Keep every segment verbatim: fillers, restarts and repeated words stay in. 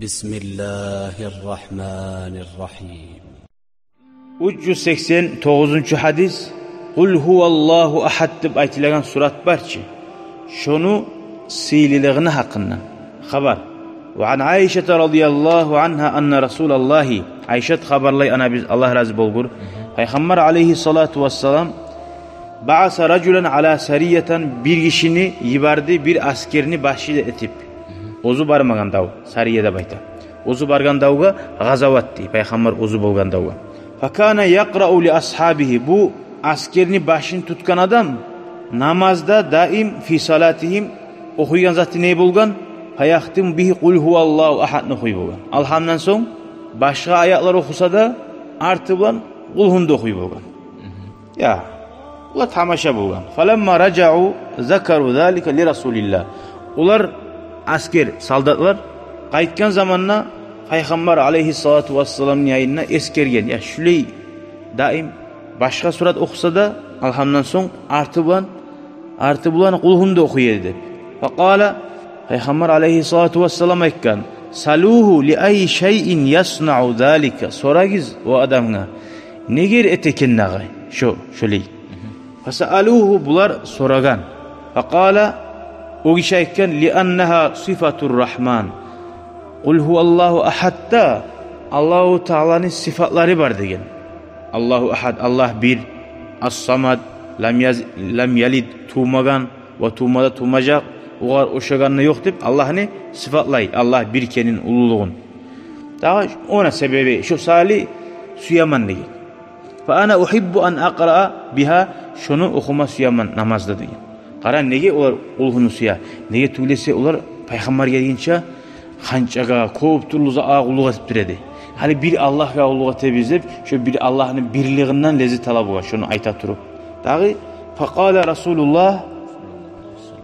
بسم الله الرحمن الرحيم. Уьч юз сексен тогъузунчу гьадис. «Къул гьуваллагьу агьад» деп айтылагъан сурат бар чы, шону сыйлылыгъыны гьакъындан хабар. «Ва ан Айшата радияллагьу ангьа анна Расулаллагьи», Айшат хабарлай, ана биз, Аллагь рази болгъур, Пайхаммар алайгьиссалату вассалам «баъаса ражулан ала сариятан», бир гишини йиберди, бир аскерни башы этип. Оьзю бармагъан дав, сария деп айта. Оьзю баргъан давгъа, гъазават дей, Пайхаммар оьзю болгъан давгъа. «Факана якърау ли асгьабигьи», бу аскерни башын тутгъан адам намазда даим «фи салатигьим» охуйгъан заты не болгъан? «Фаяхтиму бигьи къул гьуваллагьу агьадны» охуй болгъан. Алгьамдан сонг башгъа аятлар охуса да, арты булан къулгьуну да охуй болгъан. Я, олар тамаша болгъан. «Фаламма ражау закару залика ли Расулиллагь». Олар, аскер, солдатлар къайтгъан заманда Пайхаммар алайгьиссалату вассаламны янына эсгерген. Я, шулай даим башгъа сурат охуса да, алгьамдан сонг арты булан, арты булан къулгьуну да охуй эди деп. Факъала, Пайхаммар алайгьиссалату вассалам айтгъан: «Салугьу ли ай шайин яснау залика». Сорагъыз о адамгъа, негер эте экен дагъы шо, шолай. «Фасаалугьу», булар сорагъан. «Факъала», о гиши айтгъан: «Ли аннагьа сифатур Рагьман». «Къул гьуваллагьу агьадда Аллагьу Тааланы сифатлары бар», – деген. «Аллагьу агьад», Аллагь бир, «ас-самад», «лам яз-, лам ялид», тувмагъан, «ва тувмада», тувмажакъ, «огъар ошагъаны ёкъ», – деп Аллагьны сифатлай, Аллагь бир экенин, уллулугъун. Дагъы ону себеби шо саялы сюемен деген. «Фа ана угьиббу ан акъраа бигьа», шону охума сюемен намазда деген. Къара, неге олар къулгьуну сюе? Неге тюгюл эсе олар Пайхаммар гелгинче ханчагъа, кёп тюрлю затгъа къуллукъ этип тура эди. Гьали бир Аллагьгъа къуллукъ этебиз деп, шо бир Аллагьны бирлигинден леззет ала болгъан, шону айта туруп. Дагъы, «Факъала Расулуллагь»,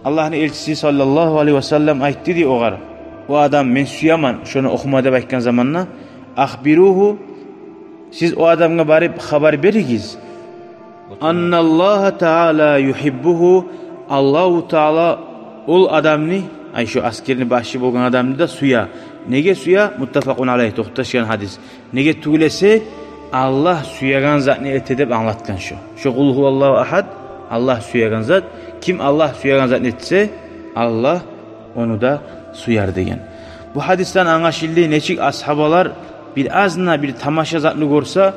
Аллагьны элчиси саллаллагьу алайгьи ва саллам айтды дей огъар: «О адам, мен сюемен шону охума», – деп айтгъан заманда, «Ахбиругьу», сиз о адамгъа барып хабар беригиз. «Анналлагьа таала югьиббугьу», Аллагьу Таала ол адамны, ай, шо аскерни башы болгъан адамны да сюе. Неге сюе? Муттафакъун алайгь, токъташгъан гьадис. Неге тюгюл эсе, Аллагь сюеген затны эте деп англатгъан шо. Шо «Къул гьуваллагьу агьад» Аллагь сюеген зат. Ким Аллагь сюеген затны этсе, Аллагь ону да сюер деген. Бу гьадисден англашылды, нечик асгьабалар бир азына бир тамаша затны гёрсе,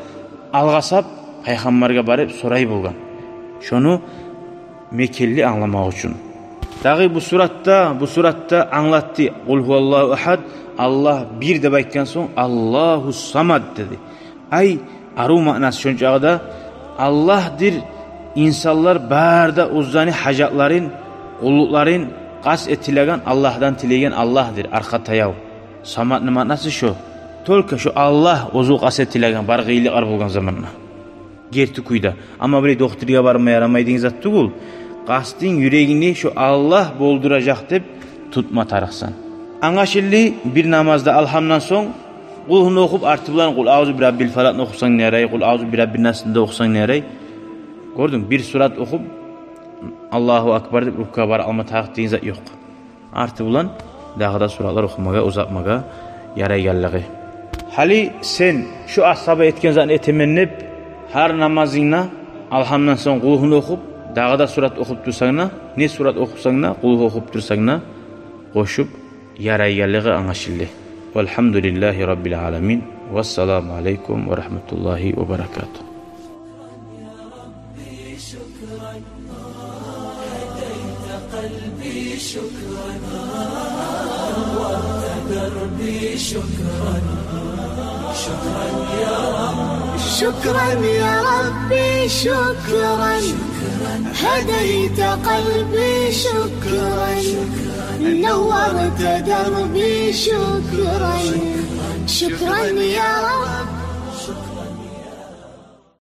алгъасап, Пайхаммаргъа барып сорай болгъан. Шону мекенли англамакъ учун. Дагъы бу суратда, бу суратда англатды: «Къул гьуваллагьу агьад», Аллагь бир деп айтгъан сонг, «Аллагьус-самад» деди. Ай, арив маънасы шончакъы да, Аллагьдыр инсанлар бары да оьзлени гьажатларын, къуллукъларын къаст этилеген, Аллагьдан тилеген Аллагьдыр, аркъа таяв. Самадны маънасы шо. Только шо Аллагь оьзю къаст этилеген, бар къыйынлыкълар болгъан заманда. Герти кюйде. Амма бир докторгъа барма ярамай деген зат тюгюл. Къастынг, юрегингни шо Аллагь болдуражакъ деп тутма тарыкъсан. Англашылды, бир намазда алгьамдан сонг къулгьуну охуп, арты булан «Къул аузу бираббил фалакъны» охусанг да ярай, «Къул аузу бираббин насны» да охусанг да ярай. Гёрдюнг, бир сурат охуп, «Аллагьу акбар» деп рукугъа бара алма тарыкъ деген зат ёкъ. Арты булан дагъы да суратлар охумагъа, узатмагъа ярайгъанлыгъы. Гьали сен шо асгьаба этген затны этемен деп, гьар намазынгда алгьамдан сонг къулгьуну охуп, дагъы да сурат охуп турсанг да, не сурат охусанг да, къулгьу охуп турсанг да, къошуп ярайгъанлыгъы англашылды. Валгьамдулиллагьи раббил аламин. Вассаламу алайкум ва рагьматуллагьи ва баракатугь. شكرا يا ربي، شكرا. هديت قلبي، شكرا. نورت دربي، شكرا. شكرا يا رب.